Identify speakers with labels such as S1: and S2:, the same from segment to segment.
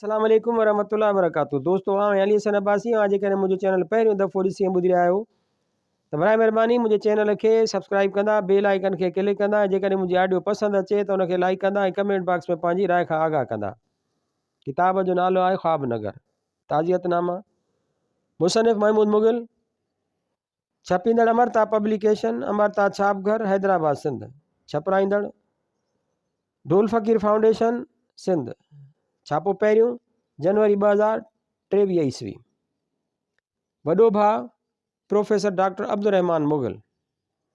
S1: السلام عليڪم ورحمة الله وبرڪاته دوستو آئون آهيان علي حسن عباسي اوهان جيڪڏهن منهنجو چينل پهريون دفعو ڏسي ۽ ٻڌي رهيا آهيو ته برائي مهرباني منهنجي چينل کي سبسڪرائب ڪندا بيل آئيڪن کي ڪلڪ ڪندا ۽ جيڪڏهن منهنجي آڊيو پسند اچي ته ان کي لائيڪ ڪندا ۽ ڪمينٽ باڪس ۾ پنهنجي راء کان آگاهه ڪندا. ڪتاب جو نالو آهي خواب نگر تعزيت نامه مصنف محمود مغل ڇپيندڙ امرتا پبليڪيشن، امرتا ڇاپ گهر، حيدرآباد سنڌ. ڇپرائيندڙ، ڍول فقير فائونڊيشن، سنڌ. ڇاپو پهريون، جنوري 2023 عيسوي. وڏو ڀاء، پروفيسر ڊاڪٽر عبدالرحمان مغل،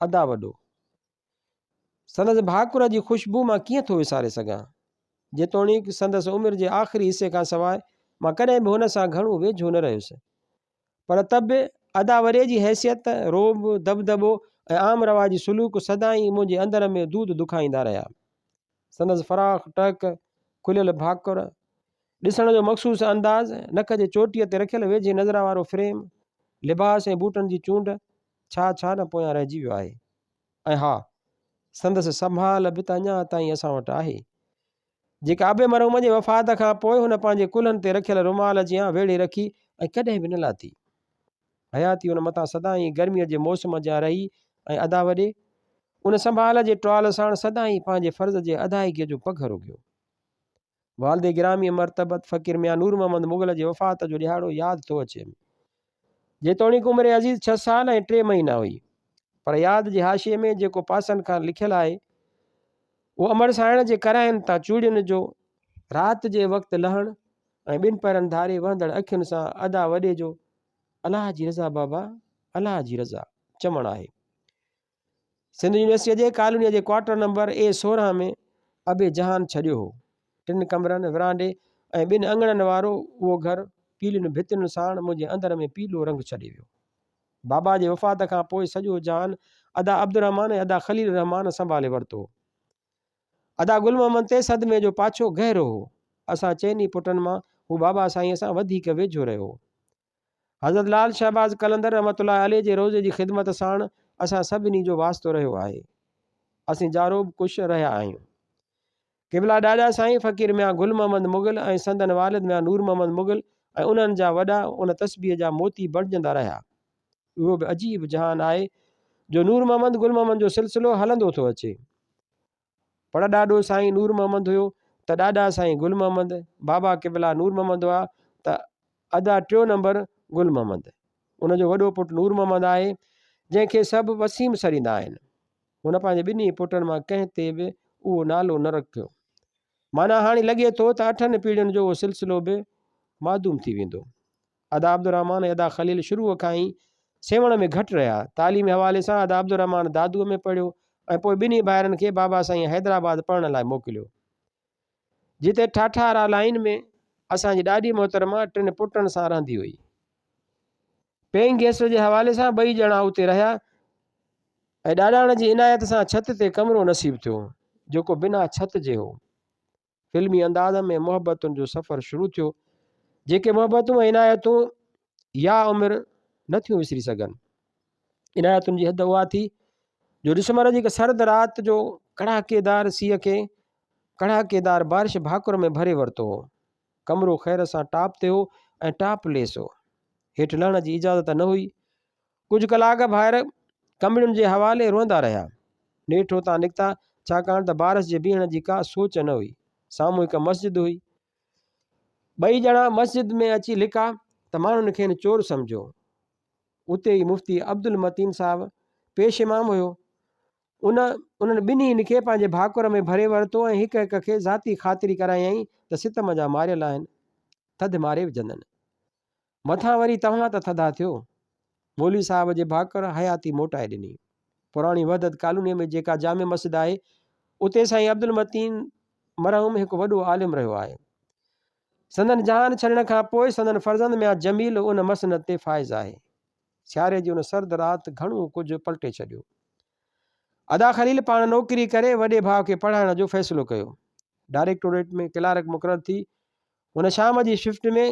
S1: ادا وڏو. سندس ڀاڪر جي خوشبو مان ڪيئن ٿو وساري سگهان. جيتوڻيڪ سندس عمر جي آخري حصي کان سواء مان ڪڏهن به هن سان گهڻو ويجهو نه رهيس. پر ته به ادا وڏي جي حيثيت، رعب، دٻدٻو ۽ عام رواجي سلوڪ سدائين منهنجي اندر ۾ دود دکائيندا رهيا. سندس فراخ ٽهڪ، کليل ڀاڪر، ڏسڻ جو مخصوص انداز، نڪ جي چوٽيء تي رکيل ويجهي نظر وارو فريم، لباس ۽ بوٽن جي چونڊ، ڇا ڇا نه پويان رهجي ويو آهي. ۽ ها، سندس سنڀال به ته اڃا تائين اسان وٽ آهي. جيڪا ابي مرحوم جي وفات کان پوء هن پنهنجي ڪلهن تي رکيل رومال جيان ويڙهي رکي ۽ ڪڏهن به نه لاٿي. حياتي ان مٿان سدائين گرميء جي موسم جيان رهي ۽ ادا وڏي ان سنڀال جي ٽوال ساڻ سدائين پنهنجي فرض جي ادائگيء جو پگهر اگهيو. والد گرامي مرتبت فقير ميان نور محمد مغل جي وفات جو ڏهاڙو ياد ٿو اچيم. جيتوڻيڪ عمر عزيز ڇهه سال ۽ ٽي مهينا هئي، پر ياد جي حاشيي ۾ جيڪو پاسن کان لکيل آهي، اهو امڙ سائڻ جي ڪراين تان چوڙين جو رات جي وقت لهڻ ۽ ٻن پهرن ڌاري وهندڙ اکين سان ادا وڏي جو الله جي رضا بابا، الله جي رضا چوڻ آهي. سنڌ يونيورسٽيء جي ڪالونيء جي ڪوارٽر نمبر اي 16 ۾ ابي جهان ڇڏيو هو. ٽن ڪمرن، ورانڊي ۽ ٻن اڱڻن وارو اهو گهر پيلين ڀتين ساڻ منهنجي اندر ۾ پيلو رنگ ڇڏي ويو. بابا جي وفات کان پوء سڄو جهان ادا عبدالرحمان ۽ ادا خليل الرحمان سنڀالي ورتو هو. ادا گل محمد تي صدمي جو پاڇو گهرو هو. اسان چئني پٽن مان هو بابا سائينء سان وڌيڪ ويجهو رهيو هو. حضرت لعل شهباز قلندر رحمة الله عليه جي روضي جي خدمت ساڻ اسان سڀني جو واسطو رهيو آهي. اسين جاروب ڪش رهيا آهيون. قبلا ڏاڏا سائين فقير ميان گل محمد مغل ۽ سندن والد ميان نور محمد مغل ۽ انهن جا وڏا ان تسبيح جا موتي بڻجندا رهيا. اهو به عجيب جهان آهي جو نور محمد گل محمد جو سلسلو هلندو ٿو اچي. پڙ ڏاڏو سائين نور محمد هيو ته ڏاڏا سائين گل محمد، بابا قبلا نور محمد هئا ته ادا ٽيون نمبر گل محمد. ان جو وڏو پٽ نور محمد آهي، جنهن کي سڀ وسيم سڏيندا آهن. هن پنهنجي ٻنهي پٽن مان ڪنهن تي به اهو نالو نه رکيو. معنيٰ هاڻي لڳي ٿو ته اٺن پيڙهين جو اهو سلسلو به معدوم ٿي ويندو. ادا عبدالرحمان ۽ ادا خليل شروع کان ئي سيوهڻ ۾ گهٽ رهيا. تعليمي حوالي سان ادا عبدالرحمان دادوء ۾ پڙهيو ۽ پوء ٻنهي ڀائرن کي بابا سائينء حيدرآباد پڙهڻ لاء موڪليو. جتي ٺاٺارا لائين ۾ اسان جي ڏاڏي محترمه ٽن پٽن سان رهندي هئي. پيئنگ گيسٽ جي حوالي سان ٻئي ڄڻا اتي رهيا ۽ ڏاڏاڻ جي عنايت سان ڇت تي ڪمرو نصيب ٿيو، جيڪو بنا ڇت جي هو. فلمي انداز ۾ محبتن جو سفر شروع ٿيو، جيڪي محبتون ۽ عنايتون يا عمر نه ٿيون وسري سگهن. عنايتن جي حد اها ٿي جو ڊسمبر جي هڪ سرد رات جو ڪڙاڪيدار سيء کي ڪڙاڪيدار بارش ڀاڪر ۾ ڀري ورتو هو. ڪمرو خير سان ٽاپ تي هو ۽ ٽاپ ليس هو. هيٺ لهڻ جي اجازت نه هئي. ڪجهه ڪلاڪ ڀائر ڪمڙين جي حوالي روئندا رهيا. نيٺ اتان نڪتا، ڇاڪاڻ ته بارش جي بيهڻ جي ڪا سوچ نه هئي. سامهون هڪ مسجد هئي. ٻئي ڄڻا مسجد ۾ اچي لڪا ته ماڻهن کين چور سمجهيو. اتي ئي مفتي عبدالمتين صاحب پيش امام هيو. ان انهن ٻنهي کي پنهنجي ڀاڪر ۾ ڀري ورتو ۽ هڪ هڪ کي ذاتي خاطري ڪرايائين ته ستم جا ماريل آهن، ٿڌ ماري وجهندن. مٿان وري توهان ته ٿڌا ٿيو. مولوي صاحب جي ڀاڪر حياتي موٽائي ڏني. پراڻي وحدت ڪالونيء ۾ جيڪا جامع مسجد آهي، اتي سائين عبدالمتين مرحوم هڪ وڏو عالم رهيو آهي. سندن جهان ڇڏڻ کان پوء سندن فرزند ميان جميل ان مسند تي فائز آهي. سياري جي ان سرد رات گهڻو ڪجهه پلٽي ڇڏيو. ادا خليل پاڻ نوڪري ڪري وڏي ڀاء کي پڙهائڻ جو فيصلو ڪيو. ڊائريڪٽوريٽ ۾ ڪلارڪ مقرر ٿي هن شام جي شفٽ ۾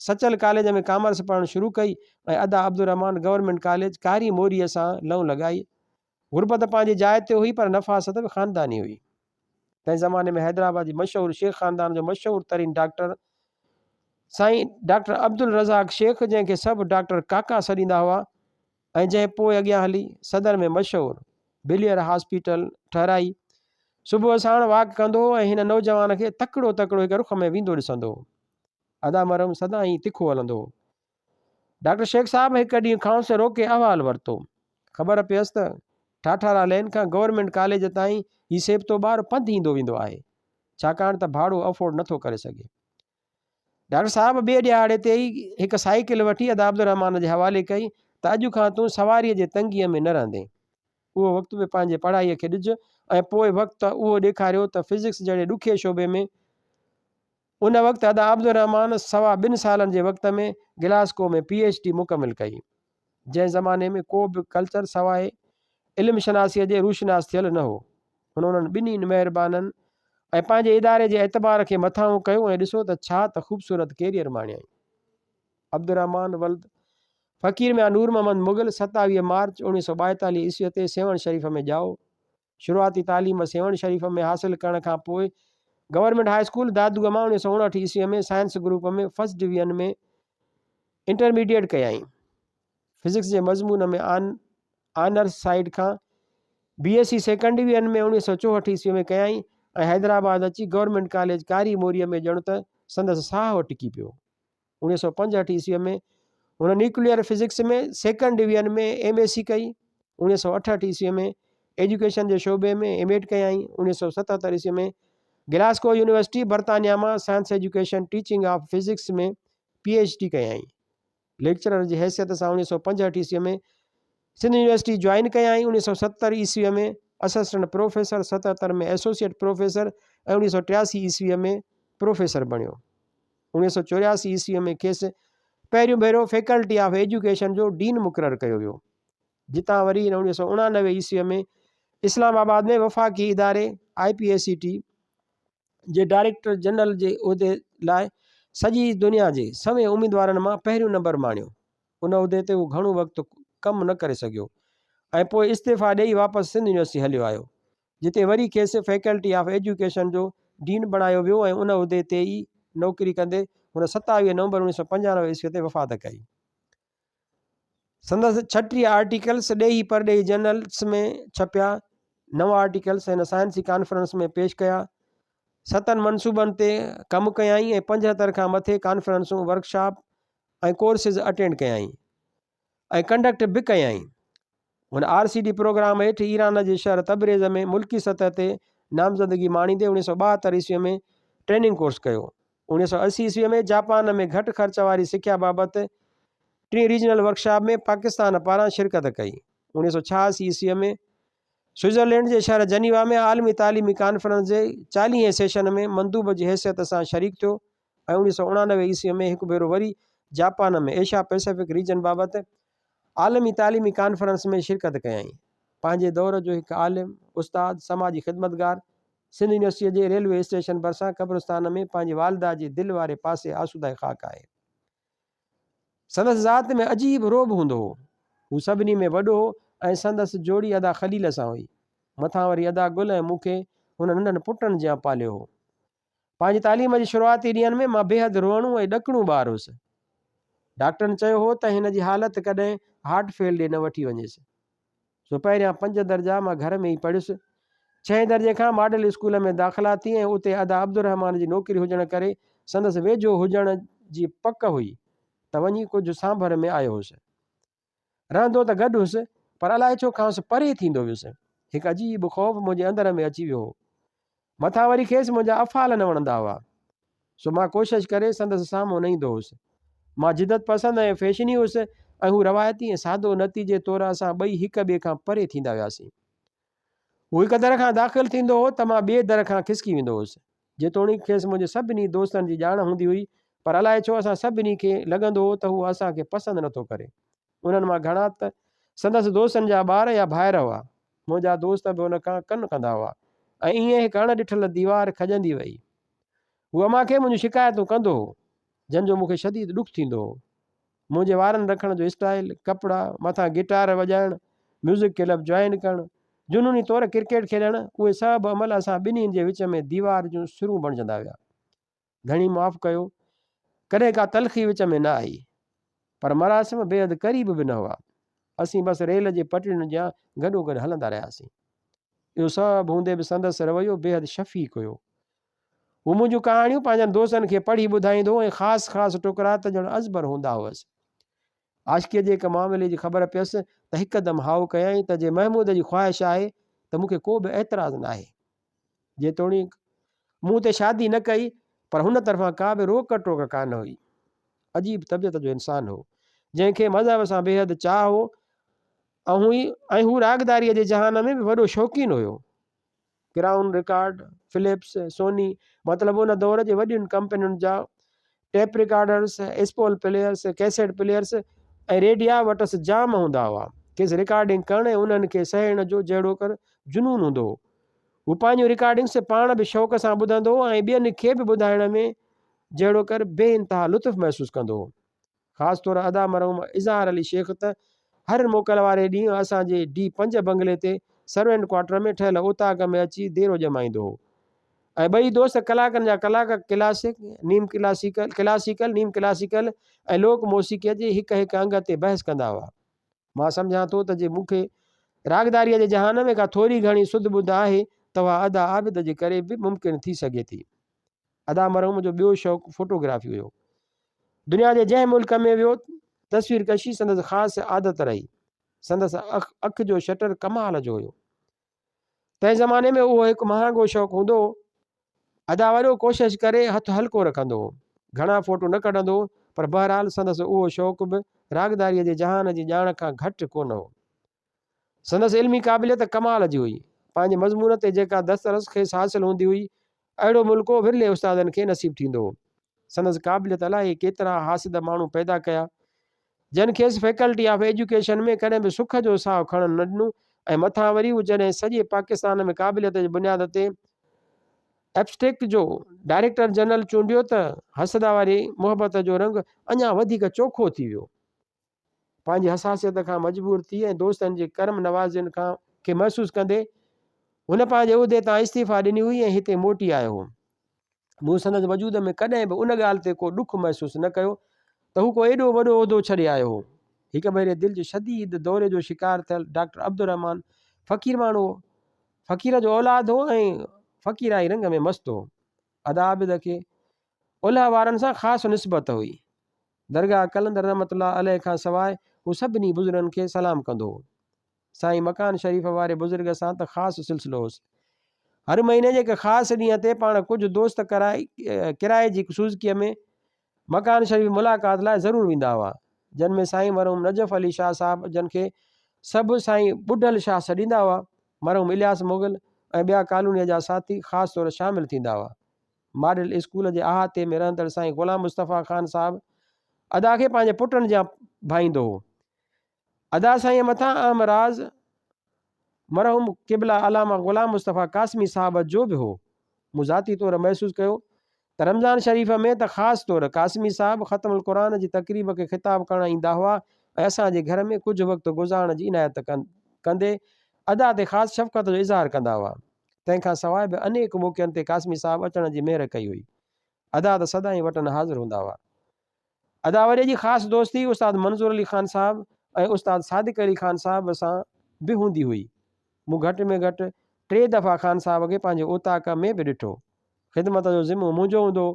S1: سچل ڪاليج ۾ ڪامرس پڙهڻ شروع ڪئي ۽ ادا عبدالرحمان گورنمينٽ ڪاليج ڪاري موريء سان لئون لڳائي. غربت پنهنجي جاء تي هئي پر نفاست به خانداني هئي. تنهن زماني ۾ حيدرآباد جي مشهور شيخ خاندان جو مشهور ترين ڊاڪٽر سائين ڊاڪٽر عبدالرزاق شيخ جنهن کي سڀ ڊاڪٽر ڪاڪا سڏيندا هئا ۽ جنهن پوء اڳيان هلي صدر ۾ مشهور بليئر هاسپيٽل ٺهرائي، صبح ساڻ واڪ ڪندو هو ۽ هن نوجوان کي تڪڙو تڪڙو هڪ رخ ۾ ويندو ڏسندو هو. ادا مرحوم سدائين تکو هلندو هو. ڊاڪٽر شيخ صاحب هڪ ڏينهن کانئس روڪي احوال ورتو. خبر پيس ته ٺاٺارا لين کان گورنمينٽ ڪاليج تائين هي سيبتو ٻار پنڌ ايندو ويندو آهي، ڇاڪاڻ ته ڀاڙو افورڊ نٿو ڪري سگهي. ڊاڪٽر صاحب ٻئي ڏهاڙي تي ئي هڪ سائيڪل وٺي ادا عبدالرحمان جي حوالي ڪئي ته اڄ کان تون سواريء جي تنگيء ۾ نه رهندين. اهو وقت به پنهنجي پڙهائيء کي ڏج ۽ پوء وقت اهو ڏيکاريو ته فزڪس جهڙي ڏکئي شعبي ۾ ان وقت ادا عبدالرحمان سوا ٻن سالن جي وقت ۾ گلاسڪو ۾ پي ايڇ ڊي مڪمل ڪئي. جنهن زماني ۾ ڪو به ڪلچر سواء علم شناسيء جي روشناس ٿيل نه هو. هن انهن ٻنهي مهربانن ۽ پنهنجي اداري جي اعتبار کي مٿانهون ڪيو ۽ ڏسو ته ڇا ته خوبصورت ڪيريئر ماڻيائين. عبدالرحمان ولد فقير ميان نور محمد مغل 27 مارچ 1942 عيسويء تي سيوهڻ شريف ۾ ڄائو. شروعاتي تعليم سيوهڻ شريف ۾ حاصل ڪرڻ کان پوء گورنمينٽ هاء اسڪول دادوء مان 1959 عيسويء ۾ science group ۾ first division ۾ intermediate ڪيائين. فزڪس جي مضمون ۾ آنرس سائيڊ کان B S C second division ۾ 1964 عيسويء ۾ ڪيائين ۽ حيدرآباد اچي گورنمينٽ ڪاليج ڪاري موريء ۾ ڄڻ ته سندس ساهه اٽڪي پيو. 1965 عيسويء ۾ هن nuclear physics ۾ second division ۾ M S C ڪئي. 1968 عيسويء ۾ ايجوڪيشن جي شعبي ۾ ايم ايڊ ڪيائين. 1977 عيسويء ۾ گلاسڪو يونيورسٽي برطانيا مان science education teaching of physics ۾ P H D ڪيائين. ليڪچرر جي حيثيت سان 1965 عيسويء ۾ سنڌ يونيورسٽي جوائن ڪيائين. 1970 عيسويء ۾ اسسٽنٽ پروفيسر، 77 ۾ ايسوسيئيٽ پروفيسر ۽ 1983 عيسويء ۾ پروفيسر بڻيو. 1984 عيسويء ۾ کيس پهريون ڀيرو فيڪلٽي آف ايجوڪيشن جو ڊين مقرر ڪيو ويو، جتان وري هن 1989 عيسويء ۾ اسلام آباد ۾ وفاقي اداري آء پي اي سي ٽي جي ڊائريڪٽر جنرل جي عهدي لاء سڄي دنيا جي سوين اميدوارن مان پهريون نمبر ماڻيو. ان عهدي تي هو گهڻو وقت ڪم نه ڪري سگهيو ۽ پوء استعيفا ڏيئي واپس سنڌ يونيورسٽي هليو آيو. جتي وري کيس فيڪلٽي آف ايجوڪيشن جو ڊين بڻايو ويو ۽ ان عهدي تي ئي نوڪري ڪندي هن 27 نومبر 1995 عيسوي تي وفات ڪئي. سندس 36 آرٽيڪلس ڏيهي پرڏيهي جرنلز ۾ ڇپيا، نو آرٽيڪلس هن سائنسي ڪانفرنس ۾ پيش ڪيا، ستن منصوبن تي ڪم ڪيائين ۽ 75 کان مٿي ڪانفرنسون، ورڪشاپ ۽ ڪورسز اٽينڊ ڪيائين ۽ ڪنڊڪٽ به ڪيائين. هن آر سي ڊي پروگرام هيٺ ايران جي شهر تبريز ۾ ملڪي سطح تي نامزدگي ماڻيندي 1972 عيسوي ۾ ٽريننگ ڪورس ڪيو. 1980 عيسوي ۾ جاپان ۾ گهٽ خرچ واري سکيا بابت ٽين ريجنل ورڪشاپ ۾ پاڪستان پاران شرڪت ڪئي. 1986 عيسوي ۾ سوئٽزرلينڊ جي شهر جنيوا ۾ عالمي تعليمي ڪانفرنس جي چاليهين سيشن ۾ مندوب جي حيثيت سان شريڪ ٿيو ۽ 1989 عيسوي ۾ هڪ ڀيرو وري جاپان ۾ ايشيا پئسفڪ ريجن بابت عالمي تعليمي ڪانفرنس ۾ شرڪت ڪيائين. پنهنجي دور جو هڪ عالم، استاد، سماجي خدمتگار، سنڌ يونيورسٽيء جي ريلوي اسٽيشن ڀرسان قبرستان ۾ پنهنجي والده جي دل واري پاسي آسودهه خاڪ آهي. سندس ذات ۾ عجيب رعب هوندو هو. هو سڀني ۾ وڏو هو ۽ سندس جوڙي ادا خليل سان هئي. مٿان وري ادا گل ۽ مون کي هن ننڍن پٽن جيان پاليو هو. پنهنجي تعليم جي شروعاتي ڏينهن ۾ مان بيحد روئڻو ۽ ڏڪڻو ٻار هيس. ڊاڪٽرن چيو هو ته هن جي حالت ڪڏهن هارٽ فيل ڏي نه وٺي وڃيس. سو پهريان پنج درجا مان گهر ۾ ئي پڙهيس. ڇهين درجي کان ماڊل اسڪول ۾ داخلا ٿي ۽ اتي ادا عبدالرحمان جي نوڪري هجڻ ڪري سندس ويجهو هجڻ جي پڪ هئي ته وڃي ڪجهه سانڀر ۾ آيو هوس. رهندو ته گڏ هيس، پر الائي ڇو کانئس پري ٿيندو ويس. هڪ عجيب خوف منهنجي اندر ۾ اچي ويو هو. مٿان وري کيس منهنجا افعال نه وڻندا هئا. سو مان ڪوشش ڪري سندس سامهون نه ايندو هوس. مان جدت پسند ۽ فيشني هيس ۽ هو روايتي ۽ سادو نتيجي طور اسان ٻئي هڪ ٻئي کان پري ٿيندا وياسين. هو هڪ در کان داخل ٿيندو هو ته مان ٻئي در کان کسڪي ويندو هوس. جيتوڻيڪ کيس منهنجي سڀني دوستن جي ڄاڻ هوندي هئي، پر الائي ڇو اسان سڀني کي لڳندو هو ته هو اسان کي پسند نٿو ڪري. انهن مان گهڻا ته سندس دوستن جا ٻار يا ڀائر هئا. منهنجا دوست به هن کان ڪن ڪندا هئا ۽ ائين هڪ اڻ ڏٺل ديوار کڄندي وئي. هو امان کي منهنجون شڪايتون ڪندو هو، جن جو مون کي شديد ڏک ٿيندو هو. منهنجي وارن رکڻ جو اسٽائيل، ڪپڙا، مٿان گٽار وڄائڻ، ميوزڪ ڪلب جوائن ڪرڻ، جنوني طور ڪرڪيٽ کيڏڻ، اهي سڀ عمل اسان ٻنهين جي وچ ۾ ديوار جون سرون بڻجندا ويا. ڌڻي معاف ڪيو. ڪڏهن ڪا تلخي وچ ۾ نه آئي. پر مراسم بيحد قريب به نه هئا. اسين بس ريل جي پٽڙين جيان گڏوگڏ هلندا رهياسين. اهو سڀ هوندي به سندس رويو بيحد شفيق هيو. هو منهنجون ڪهاڻيون پنهنجن دوستن کي پڙهي ٻڌائيندو هو ۽ خاص خاص ٽڪرا ته ڄڻ ازبر هوندا هئس. عاشقيء جي هڪ معاملي جي خبر پيس ته هڪدم هائو ڪيائين ته جي محمود جي خواهش آهي ته مون کي ڪو به اعتراض ناهي. جيتوڻيڪ مون اتي شادي نه ڪئي پر هن طرفان ڪا به روڪ ٽوڪ ڪانه هئي. عجيب طبيعت جو انسان هو، جنهن کي مذهب سان بيحد چاهه هو ۽ هو راڳداريء جي جهان ۾ به وڏو شوقين هيو. ڪرائون رڪارڊ، فلپس، سوني مطلب ان دور جي وڏين ڪمپنين جا tape recorders, spool players, cassette players ۽ ريڊيا وٽس جام هوندا هئا. کيس رڪارڊنگ ڪرڻ ۽ انهن کي سهيڙڻ جو جهڙوڪر جنون هوندو هو. هو پنهنجون رڪارڊنگس پاڻ به شوق سان ٻڌندو هو ۽ ٻين کي به ٻڌائڻ ۾ جهڙوڪر بي انتها لطف محسوس ڪندو هو. خاص طور ادا مرحوم اظهار علي شيخ ته هر موڪل واري ڏينهن اسان جي ڊي پنج بنگلي تي سروينٽ ڪوارٽر ۾ ٺهيل اوطاق ۾ اچي ديرو ڄمائيندو هو ۽ ٻئي دوست ڪلاڪن جا ڪلاڪ ڪلاسڪ، نيم ڪلاسيڪل، ڪلاسيڪل، نيم ڪلاسيڪل ۽ لوڪ موسيقيء جي هڪ هڪ انگ تي بحث ڪندا هئا. مان سمجهان ٿو ته جي مون کي راڳداريء جي جهان ۾ ڪا ٿوري گهڻي سڌ ٻڌ آهي ته اها ادا عابد جي ڪري به ممڪن ٿي سگهي ٿي. ادا مرحوم جو ٻيو شوق فوٽوگرافي هيو. دنيا جي جنهن ملڪ ۾ ويو تصوير ڪشي سندس خاص عادت رهي. سندس اک جو شٽر ڪمال جو هيو. تنهن زماني ۾ اهو هڪ مهانگو شوق هوندو هو. ادا وڏو ڪوشش ڪري هٿ هلڪو رکندو هو. گهڻا فوٽو نه ڪڍندو هو پر بهرحال سندس اهو شوق به راڳداريء جي جهان جي ڄاڻ کان گهٽ ڪونه هو. سندس علمي قابليت ڪمال جي هئي. پنهنجي مضمون تي جيڪا دسترس کيس حاصل هوندي هئي، اهڙو ملڪو ورلي استادن کي نصيب ٿيندو هو. سندس قابليت الائي ڪيترا حاسد ماڻهو پيدا ڪيا، جن کيس فيڪلٽي آف ايجوڪيشن ۾ ڪڏهن به سک جو ساهه کڻڻ نه ڏنو ۽ مٿان وري هو جڏهن سڄي پاڪستان ۾ قابليت جي بنياد تي ايپسٽيڪ جو ڊائريڪٽر جنرل چونڊيو ته حسد واري محبت جو رنگ اڃا وڌيڪ چوکو ٿي ويو. پنهنجي حساسيت کان مجبور ٿي ۽ دوستن جي ڪرم نوازين کان کي محسوس ڪندي هن پنهنجي عهدي تان استعيفا ڏني هئي ۽ هتي موٽي آيو هو. مون سندس وجود ۾ ڪڏهن به ان ڳالهه تي ڪو ڏک محسوس نه ڪيو ته هو ڪو ايڏو وڏو عهدو ڇڏي آيو هو. هڪ ڀيري دل جي شديد دوري جو شڪار ٿيل ڊاڪٽر عبدالرحمان فقير ماڻهو هو. فقير جو اولاد هو ۽ فقيرائي رنگ ۾ مست هو. ادا عابد کي اولهه وارن سان خاص نسبت هئي. درگاهه قلندر رحمة الله عليه کان سواء هو سڀني بزرگن کي سلام ڪندو هو. سائين مڪان شريف واري بزرگ سان ته خاص سلسلو هوس. هر مهيني جي هڪ خاص ڏينهن تي پاڻ ڪجهه دوست ڪرائي جي سوزڪيء ۾ مڪان شريف ملاقات لاء ضرور ويندا هئا، جن ۾ سائين مرحوم نجف علي شاهه صاحب جن کي سڀ سائين ٻڍل شاهه سڏيندا هئا، مرحوم الياس مغل ۽ ٻيا ڪالونيء جا ساٿي خاص طور شامل ٿيندا هئا. ماڊل اسڪول جي احاطي ۾ رهندڙ سائين غلام مصطفيٰ خان صاحب ادا کي پنهنجي پٽن جيان ڀائيندو هو. ادا سائينء مٿان اهم راز مرحوم قبله علامه غلام مصطفيٰ قاسمي صاحب جو به هو. مون ذاتي طور محسوس ڪيو ته رمضان شريف ۾ ته خاص طور قاسمي صاحب ختم القرآن جي تقريب کي خطاب ڪرڻ ايندا هئا ۽ اسان جي گهر ۾ ڪجهه وقت گذارڻ جي عنايت ڪندي ادا تي خاص شفقت جو اظهار ڪندا هئا. تنهن کان سواء به انيڪ موقعن تي قاسمي صاحب اچڻ جي مهر ڪئي هئي. ادا ته سدائين وٽن حاضر هوندا هئا. ادا وڏي جي خاص دوستي استاد منظور علي خان صاحب ۽ استاد صادق علي خان صاحب سان به هوندي هئي. مون گهٽ ۾ گهٽ ٽي دفعا خان صاحب کي پنهنجي اوطاق ۾ به ڏٺو. خدمت جو ذمو منهنجو هوندو هو.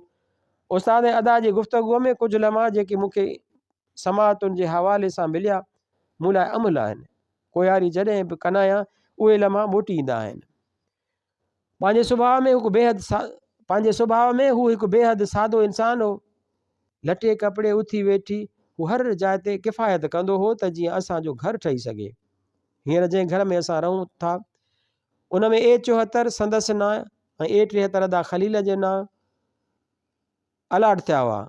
S1: استاد ۽ ادا جي گفتگوء ۾ ڪجهه لمحا جيڪي مون کي سماعتن جي حوالي سان مليا، مون لاء املهه آهن. ڪوهياري جڏهن به ڪنايان اهي لمحا موٽي ايندا آهن. پنهنجي سڀاء ۾ هڪ بيحد پنهنجي سڀاء ۾ هو هڪ بيحد سادو انسان هو. لٽي ڪپڙي اٿي ويٺي هو هر جاء تي ڪفايت ڪندو هو ته جيئن اسان جو گهر ٺهي سگهي. هينئر جنهن گهر ۾ اسان رهون ٿا ان ۾ اي 74 سندس نانء ۽ اي 73 ادا خليل جي نانء الاٽ ٿيا هئا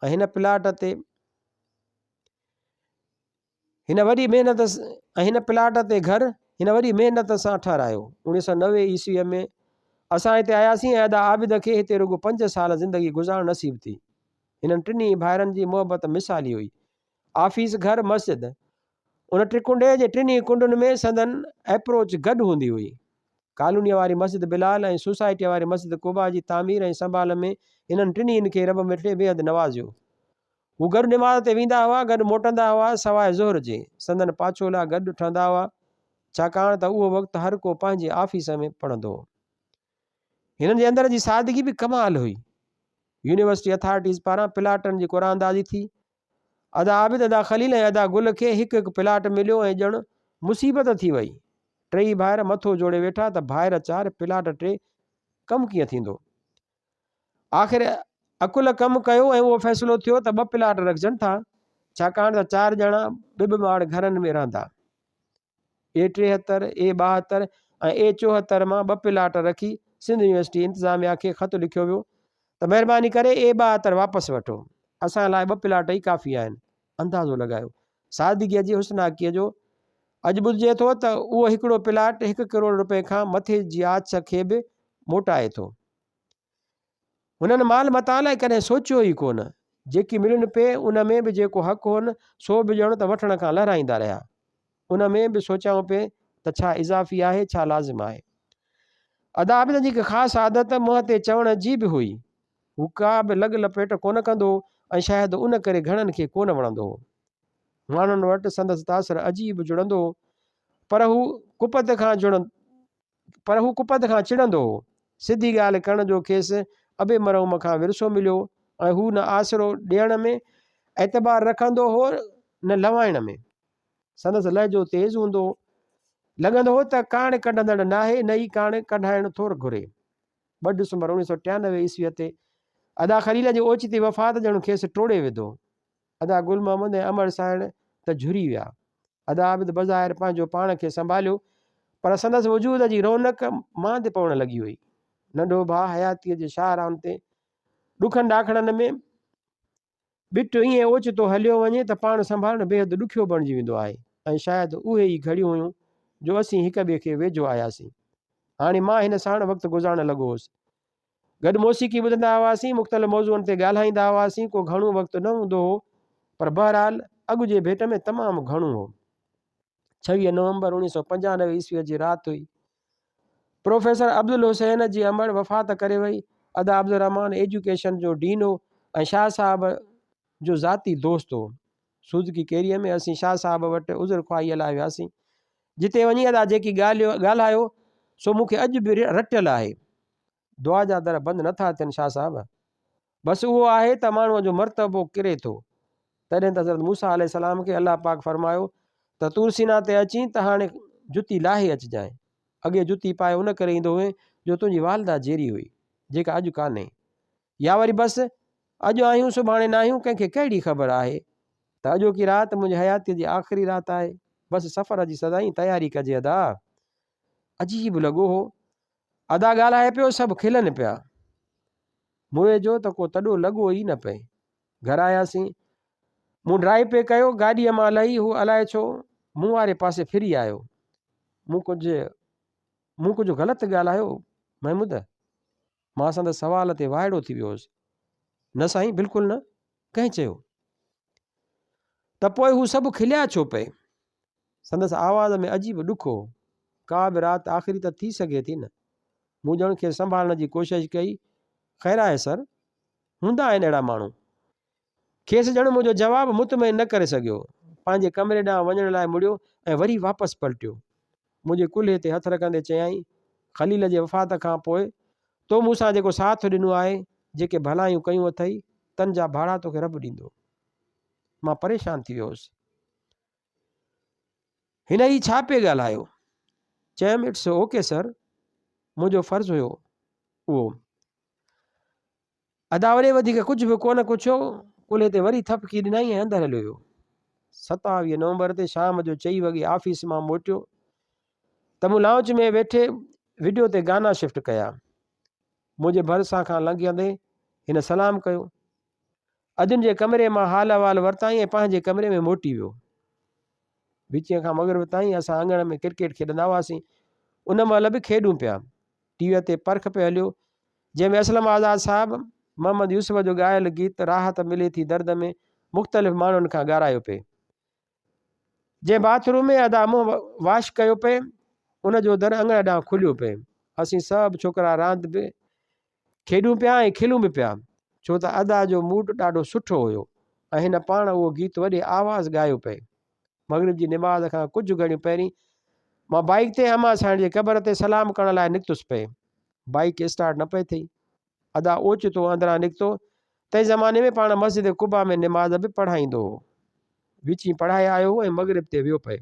S1: ۽ هن پلاٽ تي هن وڏي محنت ۽ هن پلاٽ تي گهر هن وڏي محنت سان ٺهرايو. 1990 عيسويء ۾ اسان هتي آياسين ۽ ادا عابد کي هتي رڳو پنج سال زندگي گذارڻ نصيب ٿي. هنن ٽنهي ڀائرن جي محبت مثالي هئي. آفيس، گهر، مسجد ان ٽڪنڊي جي ٽنهي ڪنڊن ۾ سندن ائپروچ گڏ هوندي هئي. ڪالونيء واري مسجد بلال ۽ سوسائٽيء واري مسجد قباء جي تعمير ۽ سنڀال ۾ هنن ٽنهي کي رب مٺڙي بيحد نوازيو. هو گڏ نماز تي ويندا هئا، گڏ موٽندا هئا، سواء ظهر جي، سندن پاڇولا گڏ ٺهندا هئا، ڇاڪاڻ ته اهو وقت هر ڪو پنهنجي آفيس ۾ پڙهندو هو. هنن جي اندر جي سادگي به ڪمال هئي. يونيورسٽي اٿارٽيز پاران پلاٽن جي قرعه اندازي ٿي. ادا عابد، ادا خليل ۽ ادا گل کي هڪ هڪ پلاٽ مليو ۽ ڄڻ مصيبت ٿي وئي. ٽيئي ڀائر مٿو جوڙي ويٺا ته ڀائر چار، پلاٽ ٽي، ڪم ڪيئن ٿيندو؟ آخر عقل ڪم ڪيو ۽ اهو فيصلو ٿيو ته ٻه پلاٽ رکجن ٿا، ڇاڪاڻ ته چار ڄڻا ٻه ٻه ماڙ گهرن ۾ رهندا. اي 73، اي 72 ۽ اي 74 مان ٻه پلاٽ رکي سنڌ يونيورسٽي انتظاميا کي خط لکيو ويو ته مهرباني ڪري اي 72 واپس وٺو، اسان لاء ٻه پلاٽ ئي ڪافي آهن. اندازو لڳايو سادگيء جي حسناڪيء جو. اڄ ٻڌجي ٿو ته اهو هڪڙو پلاٽ هڪ ڪروڙ روپين کان مٿي جي آڇ کي به موٽائي ٿو. هنن مال متاع لاء ڪڏهن سوچيو ئي ڪونه. جيڪي ملين پئي، ان ۾ به جيڪو حق هون، سو به ڄڻ ته وٺڻ کان لهرائيندا رهيا. ان ۾ به سوچيائون پئي ته ڇا اضافي آهي، ڇا لازم آهي. ادا عابد جي هڪ خاص عادت منهن تي چوڻ جي به هئي. هو ڪا به لڳ لپيٽ ڪونه ڪندو هو ۽ شايد ان ڪري گهڻن کي ڪونه وڻندو هو. ماڻهن وٽ سندس تاثر عجيب جڙندو هو، پر هو ڪپت کان جڙندو. پر هو ڪپت کان چڙندو هو. سڌي ڳالهه ڪرڻ جو کيس ابي مرحوم کان ورثو مليو ۽ هو نه آسرو ڏيڻ ۾ اعتبار رکندو هو نه لنوائڻ ۾. سندس لهجو تيز هوندو هو. لڳندو هو ته ڪاڻ ڪڍندڙ ناهي نه ئي ڪاڻ ڪڍائڻ ٿو گهري. 2 ڊسمبر 1993 عيسويء تي ادا خليل جي اوچتي وفات ڄڻ کيس ٽوڙي وڌو. ادا گل محمد ۽ امڙ سائڻ ته جهري ويا. ادا عابد بظاهر پنهنجو پاڻ کي سنڀاليو، پر سندس وجود جي رونق ماند پوڻ لڳي هئي. ننڍو ڀاء حياتيء جي شاهراهن تي ڏکن ڏاکڙن ۾ ٻٽ ائين اوچتو هليو وڃي ته پاڻ سنڀالڻ بيحد ڏکيو بڻجي ويندو آهي ۽ شايد اهي ئي گهڙيون هيون جو اسين هڪ ٻئي کي ويجهو آياسين. هاڻي مان هن ساڻ وقت گذارڻ لڳو هوس. گڏ موسيقي ٻڌندا هئاسين، مختلف موضوعن تي ڳالهائيندا هئاسين، ڪو گهڻو وقت نه هوندو هو، پر بهرحال اڳ جي ڀيٽ ۾ تمام گهڻو هو. 26 نومبر 1995 عيسويء جي رات هئي. پروفيسر عبدالحسين جي امڙ وفات ڪري وئي. ادا عبدالرحمان ايجوڪيشن جو ڊين هو ۽ شاهه صاحب جو ذاتي دوست هو. سوزڪي ڪيريء ۾ اسين شاهه صاحب وٽ عذر خواهيء لاء وياسين. جتي وڃي ادا جيڪي ڳالهايو سو مون کي اڄ به رٽيل آهي. دعا جا در بند نه ٿا ٿين شاهه صاحب. بس اهو آهي ته ماڻهوء جو مرتبو ڪري ٿو. تڏهن ته حضرت موسيٰ عليه السلام کي الله پاڪ فرمايو ته طور سينا تي اچين ته هاڻي جتي لاهي اچجانء. اڳي جتي پائي ان ڪري ايندو هئين جو تنهنجي والده جيئري هئي، جيڪا اڄ ڪانهي. يا وري بس اڄ آهيون سڀاڻي ناهيون ڪنهن کي ڪهڙي خبر آهي ته اڄوڪي رات منهنجي حياتيء جي آخري رات آهي. بس سفر جي سدائين تياري ڪجي ادا. عجيب لڳو هو. ادا ڳالهائي پيو سڀ کلن پيا. موئي جو ته ڪو تڏو لڳو ئي نه پئي. گهر آياسين. مون ڊرائيو پئي ڪيو، گاڏيء مان لهي هو الائي ڇو مون واري پاسي ڦري آيو. مون ڪجهه مون ڪجهه غلط ڳالهايو محمود؟ مان سندس سوال تي وائڙو ٿي ويو هوس. نه سائين بلڪل نه. ڪنهن چيو؟ ته پوء هو سڀ کليا ڇو پئي؟ سندس آواز ۾ عجيب ڏک هو. ڪا به رات آخري ته ٿي سگهي ٿي نه. مون ڄڻ کيس سنڀالڻ جي ڪوشش ڪئي، خير آهي سر. هوندا آهن اهڙا ماڻهو. کيس ڄڻ منهنجو جواب مطمئن نه ڪري سگهيو. پنهنجي ڪمري ڏانهن وڃڻ لاء مڙيو ۽ وري واپس پلٽيو. منهنجي ڪلهي تي هٿ رکندي چيائين، خليل جي وفات کان پوء تو مون سان جيڪو ساٿ ڏنو آهي، جيڪي ڀلايون ڪيون اٿئي، تن جا ڀاڙا توکي رب ڏيندو. مان پريشان ٿي ويو هوس. هن هي ڇا پئي ڳالهايو؟ چيم، it's okay سر، منهنجو فرض هيو اهو. ادا وري وڌيڪ ڪجهه به ڪونه ڪڇيو، ڪلهي تي وري ٿڦڪي ڏنائين ۽ اندر هليو ويو. 27 نومبر تي شام جو چئين وڳي آفيس مان موٽيو ته مون لائونچ ۾ ويٺي وڊيو تي گانا شفٽ ڪيا. منهنجي ڀرسان کان لنگهندي هن سلام ڪيو. ادين جي ڪمري مان حال احوال ورتائين ۽ پنهنجي ڪمري ۾ موٽي ويو. وچين کان مغرب تائين اسان اڱڻ ۾ ڪرڪيٽ کيڏندا هئاسين. ان مهل به کيڏون پيا. ٽي ويء تي پرک پئي هليو، جنهن ۾ اسلم آزاد صاحب محمد يوسف جو ڳايل گيت راحت ملي ٿي درد ۾ مختلف ماڻهن کان ڳارايو پئي. جنهن باٿ روم ۾ ادا منهن واش ڪيو پئي، ان جو در اڱڻ ڏانهن کليو پئي. اسين سڀ ڇوڪرا راند به کيڏون پيا ۽ کلون به پيا، ڇو ته ادا جو موڊ ڏاڍو سٺو هيو ۽ هن پاڻ اهو گيت وڏي آواز ڳايو پئي. مغرب جي نماز کان ڪجهه گهڙيون پهرين مان بائيڪ تي امان سائڻ جي قبر تي سلام ڪرڻ لاء نڪتس پئي. بائيڪ اسٽارٽ نه پئي ٿئي. ادا اوچتو اندران نڪتو. تنهن زماني ۾ پاڻ مسجد قبا ۾ نماز به پڙهائيندو هو. وچين پڙهائي آيو هو ۽ مغرب تي ويو پئي.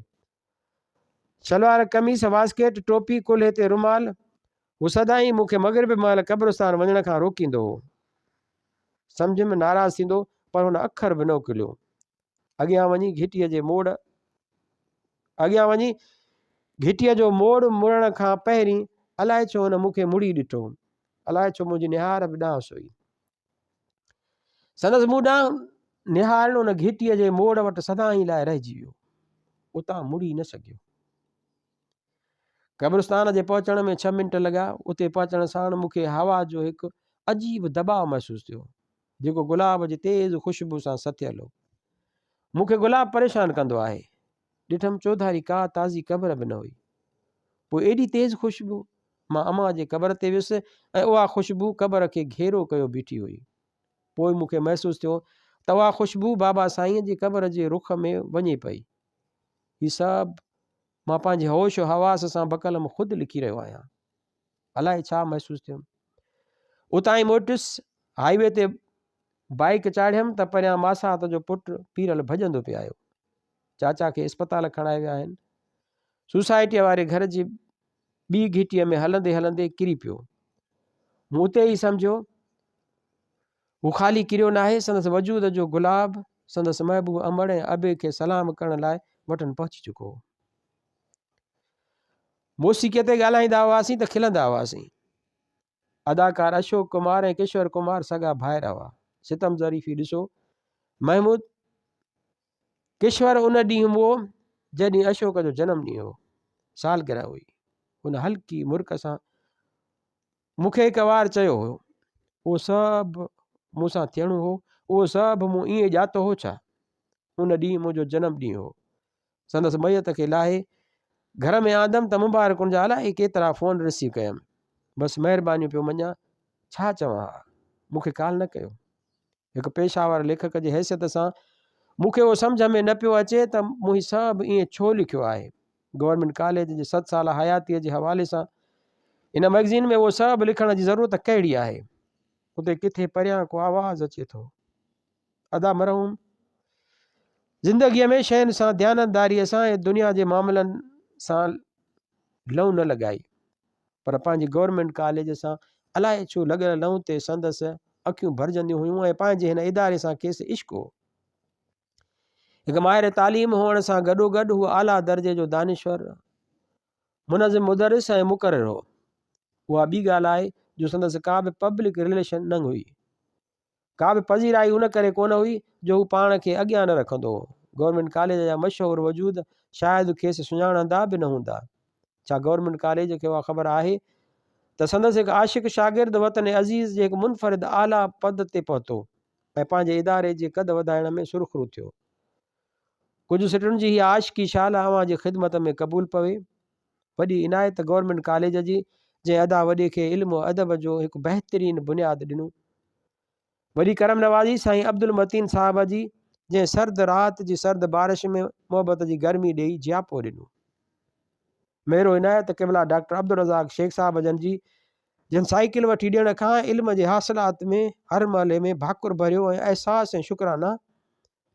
S1: شلوار قميص، واسڪيٽ، ٽوپي، ڪلهي تي رومال، هو سدائين مون کي مغرب مهل قبرستان وڃڻ کان روڪيندو هو. سمجهيم ناراض ٿيندو، پر هن اکر به نه اڪليو. اڳيان وڃي گهٽيء جي موڙ اڳيان وڃي گهٽيء جو موڙ مڙڻ کان پهرين الائي ڇو هن مون کي مڙي ڏٺو. الائي ڇو منهنجي نهار به ڏانهس هئي. سندس مون ڏانهن نهارڻ ان گهٽيء جي موڙ وٽ سدائين لاء رهجي ويو. اتان مڙي نه سگهيو. قبرستان جي پهچڻ ۾ ڇهه منٽ لڳا. اتي پهچڻ ساڻ مون کي هوا جو هڪ عجيب دٻاء محسوس ٿيو، جيڪو گلاب جي تيز خوشبو سان سٿيل هو. مون کي گلاب پريشان ڪندو آهي. ڏٺم چوڌاري ڪا تازي قبر به نه هئي. پوء ايڏي تيز خوشبو؟ مان امان جي قبر تي ويس ۽ اها خوشبو قبر کي گهيرو ڪيو بيٺي هئي. پوء مون کي محسوس ٿيو ته اها خوشبو بابا سائينء جي قبر جي رخ ۾ وڃي پئي. هي سڀ مان پنهنجي هوش و حواس سان بقلم خود لکي رهيو آهيان. الائي ڇا محسوس ٿيم. اتان ئي موٽيس، هائي وي تي بائيڪ چاڙهيم ته پريان ماسات جو پٽ پيرل ڀڄندو پئي آيو. چاچا کي اسپتال کڻائي ويا آهن. سوسائٽيء واري گهر جي ٻي گهٽيء ۾ هلندي هلندي ڪري پيو. مون اتي ئي سمجهيو، هو خالي ڪريو ناهي، سندس وجود جو گلاب سندس محبوب امڙ ۽ ابي کي سلام ڪرڻ لاء وٽن پهچي چڪو هو. موسيقيء تي ڳالهائيندا هئاسين ته کلندا هئاسين. اداڪار اشوڪ ڪمار ۽ ڪشور ڪمار سڳا ڀائر هئا. ستم ظريفي ڏسو، محمود ڪشور ان ڏينهن مئو، جنهن ڏينهن اشوڪ جو جنم ڏينهن هو. سالگرهه هئي. هن هلڪي مرڪ سان مون کي هڪ وار چيو هو، اهو سڀ مون سان ٿيڻو هو، اهو سڀ مون ائين ڄاتو هو ڇا؟ ان ڏينهن منهنجو جنم ڏينهن هو. سندس ميت کي لاهي گهر ۾ آندم ته مبارڪن جا الائي ڪيترا فون رسيو ڪيم. بس مهربانيون پيو مڃان، ڇا چوان ها؟ مون کي ڪال نه ڪيو. هڪ پيشه ور ليکڪ جي حيثيت سان مون کي اهو سمجهه ۾ نه پيو اچي ته مون هي سڀ ائين ڇو لکيو آهي. گورنمينٽ ڪاليج جي ست ساله حياتيء جي حوالي سان هن مئگزين ۾ اهو سڀ لکڻ جي ضرورت ڪهڙي آهي؟ اتي ڪٿي پريان ڪو آواز اچي ٿو. ادا مرحوم زندگيء ۾ شين سان ديانتداريء سان ۽ دنيا جي معاملن سان لئون نه لڳائي. پر پنهنجي گورنمينٽ ڪاليج سان الائي ڇو لڳل لئون تي سندس اکيون ڀرجنديون هيون ۽ پنهنجي هن اداري سان کيس عشق هو. هڪ ماهر تعليم هئڻ سان گڏوگڏ هو اعليٰ درجي جو دانشور، منظم مدرس ۽ مقرر هو. اها ٻي ڳالهه آهي جو سندس ڪا به پبلڪ رليشن نه هئي. ڪا به پذيرائي ان ڪري ڪونه هئي جو هو پاڻ کي اڳيان نه رکندو هو. گورنمينٽ ڪاليج جا مشهور وجود شايد کيس سڃاڻندا به نه هوندا. ڇا گورنمينٽ ڪاليج کي اها خبر آهي ته سندس هڪ عاشق شاگرد وطن عزيز جي هڪ منفرد اعليٰ پد تي پهتو ۽ پنهنجي اداري جي قد وڌائڻ ۾ سرخرو ٿيو. ڪجهه سٽن جي هيء عاشقي شال اوهان جي خدمت ۾ قبول پوي. وڏي عنايت گورنمينٽ ڪاليج جي جنهن ادا وڏي کي علم و ادب جو هڪ بهترين بنياد ڏنو. وڏي ڪرم نوازي سائين عبدالمتين صاحب جي جنهن سرد رات جي سرد بارش ۾ محبت جي گرمي ڏيئي جياپو ڏنو. مهر و عنايت قبلا ڊاڪٽر عبدالرزاق شيخ صاحب جن جي جن سائيڪل وٺي ڏيڻ کان علم جي حاصلات ۾ هر مرحلي ۾ ڀاڪر ڀريو ۽ احساس ۽ شڪرانا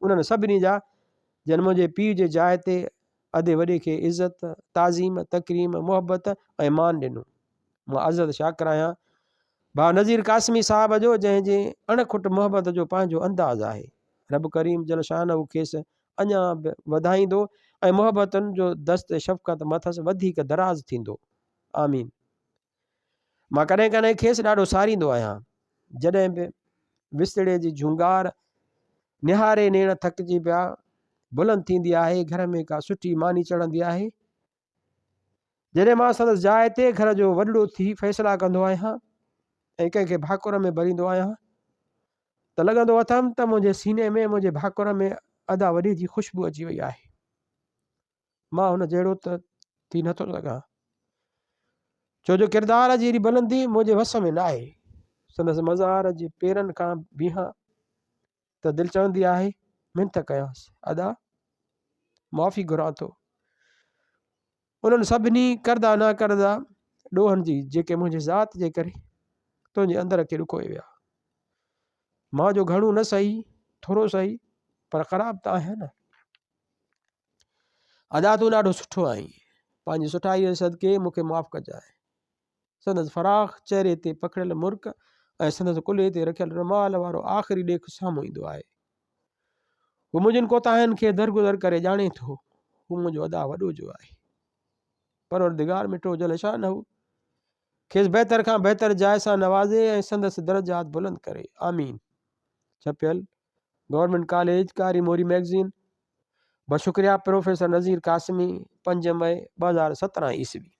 S1: انهن سڀني جا جن منهنجي پيء جي جاء تي ادي وڏي کي عزت، تعظيم، تڪريم، محبت ۽ مان ڏنو. مان ازحد شاڪر آهيان ڀاء نذير قاسمي صاحب جو جنهن جي اڻ کٽ محبت جو پنهنجو انداز آهي. رب ڪريم جل شانه کيس اڃا به وڌائيندو ۽ محبتن جو دست شفقت مٿس وڌيڪ دراز ٿيندو. آمين. مان ڪڏهن ڪڏهن کيس ڏاڍو ساريندو آهيان. جڏهن به وستڙي جي جهونگار نهاري نيڻ ٿڪجي پيا بلند ٿيندي آهي، گهر ۾ ڪا سٺي ماني چڙهندي آهي. جڏهن مان سندس جاء تي گهر جو وڏڙو ٿي فيصلا ڪندو آهيان ۽ ڪنهن کي ڀاڪر ۾ ڀريندو آهيان ته لڳندو اٿم ته منهنجي سيني ۾ منهنجي ڀاڪر ۾ ادا وڏي جي خوشبو اچي وئي آهي. مان هن جهڙو ته ٿي نٿو سگهان، ڇو جو ڪردار جي ايڏي بلندي منهنجي وس ۾ ناهي. سندس مزار جي پيرن کان بيهان ته دل چوندي آهي. منٿ ڪيانس، ادا! معافي گهران ٿو. انهن سڀني ڪردا نا ڪردا ڏوهن جي جيڪي منهنجي ذات جي ڪري تنهنجي اندر کي ڏکوئي ويا. مان جو گهڻو نه سهي، ٿورو سهي، پر خراب ته آهيان نه. ادا تون ڏاڍو سٺو آهين. پنهنجي سٺائيء جي صدقي مون کي معاف ڪجانء. سندس فراخ چهري تي پکڙيل مرڪ ۽ سندس ڪلهي تي رکيل رومال وارو آخري ڏيک سامهون ايندو آهي. هو منهنجين ڪوتاهين کي درگذر ڪري ڄاڻي ٿو. هو منهنجو ادا وڏو جو آهي. پروردگار مٺو جل شانه کيس بهتر کان بهتر جاء سان نوازي ۽ سندس درجات بلند ڪري. آمين. ڇپيل گورنمينٽ ڪاليج ڪاري موري مئگزين بشڪريه پروفيسر نذير قاسمي 5 مئي 2017 عيسوي.